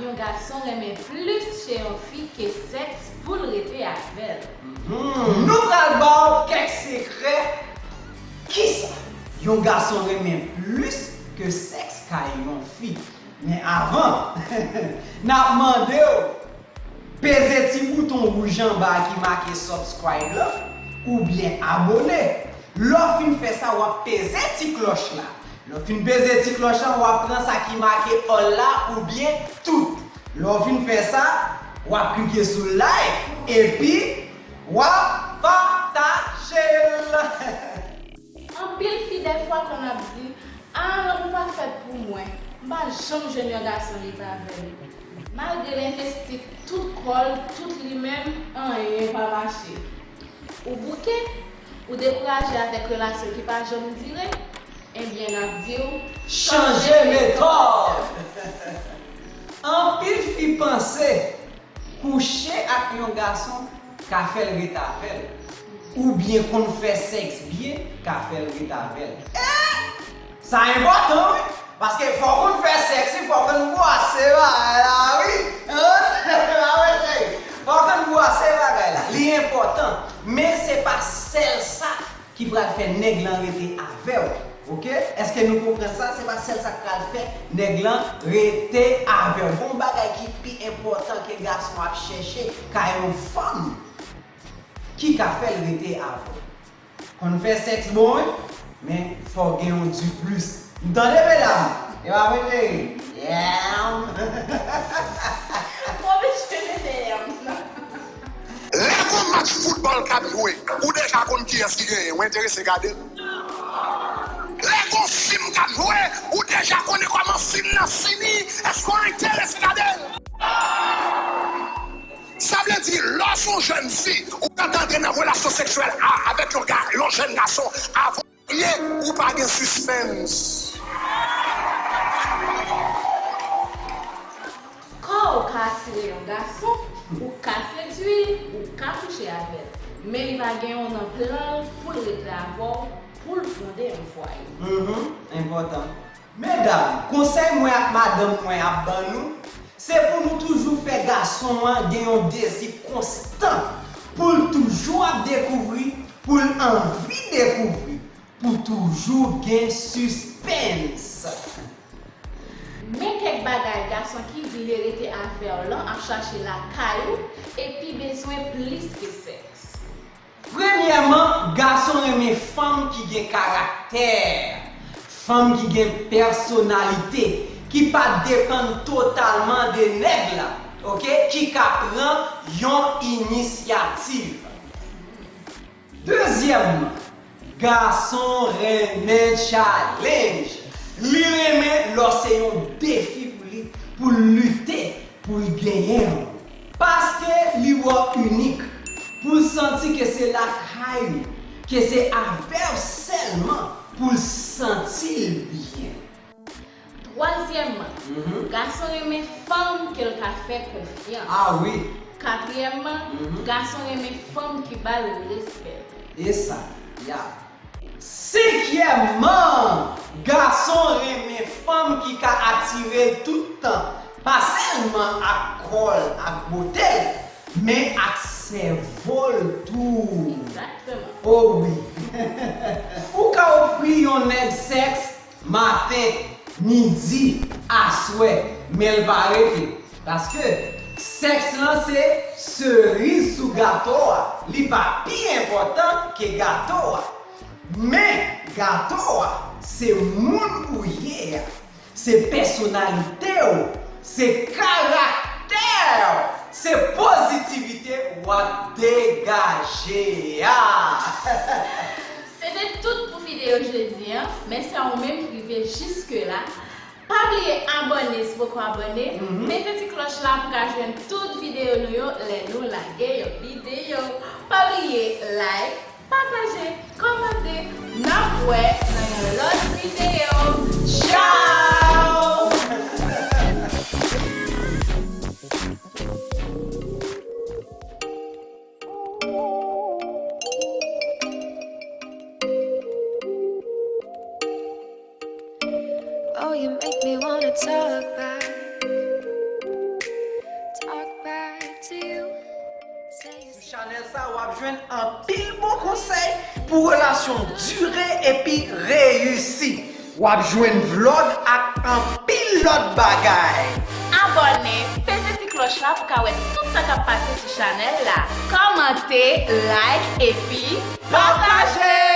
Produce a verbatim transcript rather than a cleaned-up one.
Yon gason renmen plis che yon fi ke sèks pou l rete avè l. Nou pral ba w kèk sekrè. Kisa yon gason renmen plis ke sèks kay yon fi? Men avan, n ap mande w peze ti bouton wouj anba a ki make subscribe la, oubyen abòne. Lè w fin fè sa, w ap peze ti klòch la. Lè w fin peze ti klòch la, w ap pran sa ki make all la oubyen tout. Lè w fin fè sa, w ap klike sou like epi w ap pataje l. Anpil fi dèfwa konn ap di, "A, lanmou pa fèt pou mwen. M pa janm jwenn yon gason rete avè m." Malgre l envesti tout kò l, tout li menm, anyen pa mache. Ou bouke? Ou dekouraje avèk relasyon ki pa janm dire? Ebyen, n ap di w, chanje metòd! Anpil fi panse kouche ak yon gason ka fè l ret avè l, oubyen konn fè sèks byen ka fè l ret avè l. Eh! Sa enpòtan, wi! Paske fò w konn fè sèks, wi, fò w konn bwase bagay la, wi! Hein? Fò w konn bwase bagay la. Li enpòtan, men se pa sèl sa ki pral fè nèg lan rete avè w. Oke? Èske nou konprann sa? Se pa sèl sa k pral fè nèg lan rete avè w. Gon bagay ki pi enpòtan ke gason ap chèche kay yon fanm ki ka fè l rete avè w. Konn fè sèks bon, wi, men fò w gen yon du plus. M tande, medam? E pa vre, cheri? Yeah! Bon, mesye, mesye, yeah. Lè gon match foutbòl k ap jwe, ou deja konn kiyès ki genyen, ou enterese gade l? Lè gon fim k ap jwe, ou deja konnen kòman fim nan fini, èske w enterese gade l? Sa vle di, lè w se yon jèn fi, ou tante antre nan relasyon seksyèl a, avèk yon ga, yon jèn gason, avan w marye, ou pa gen sispens. Kò w ka atire yon gason, ou ka sedui l, ou ka kouche avè l. Men li va gen yon nan plan l pou l rete avè w, pou l fonde yon fwaye. Mhm, enpòtan. Medam, konsèy mwen ak madanm mwen ap ban nou, se pou nou toujou fè gason an gen yon dezi konstan, pou l toujou ap dekouvri, pou l anvi dekouvri, pou toujou gen sispens. Men kèk bagay gason ki vle rete avè w lan ap chache lakay ou epi bezwen plis ke sèks. Premyèman, gason renmen fanm ki gen karaktè, fanm ki gen pèsonalite, ki pa depann totalman de nèg la, oke, ki ka pran yon inisyativ. Dezyèmman, gason renmen challenge. Li renmen lè se yon defi pou li, pou l lite, pou l genyen l. Paske li wè w inik, pou l santi ke se lakay ou, ke se avè w sèlman pou l santi l byen. Twazyèmman, mhm, gason renmen fanm ke l ka fè konfyans. Ah wi. Katriyèmman, mhm, gason renmen fanm ki ba l respè. E sa, ya. Senkyèmman, gason renmen fanm ki ka atire l tout tan, pa sèlman ak kò l, ak bote l, men ak sèvo l tou. Egzakteman. O wi. Ou ka ofri yon nèg sèks maten, midi, aswè, men l pa rete. Paske sèks lan se seriz sou gato a. Li pa pi enpòtan ke gato a. Men gato a, se moun ou ye a. Se pèsonalite w, se karaktè w, se pozitivite w ap degaje a. Se te tout pou videyo jodi an. Mèsi a ou menm ki rive jiske la. Pa bliye abòne si w poko abòne, mhm, peze ti klòch la pou w ka jwenn tout videyo nou yo lè nou lage yon videyo. Pa bliye like, pataje, kòmante. N ap wè nan yon lòt videyo. Tchao! Oh, you make me wanna talk back. W ap jwenn anpil bon konsèy pou relasyon dire epi reyisi. W ap jwenn vlòg ak anpil lòt bagay. Abòne, peze ti klòch la pou ka wè tout sa k ap pase sou chanèl la. Kòmante, like epi pataje!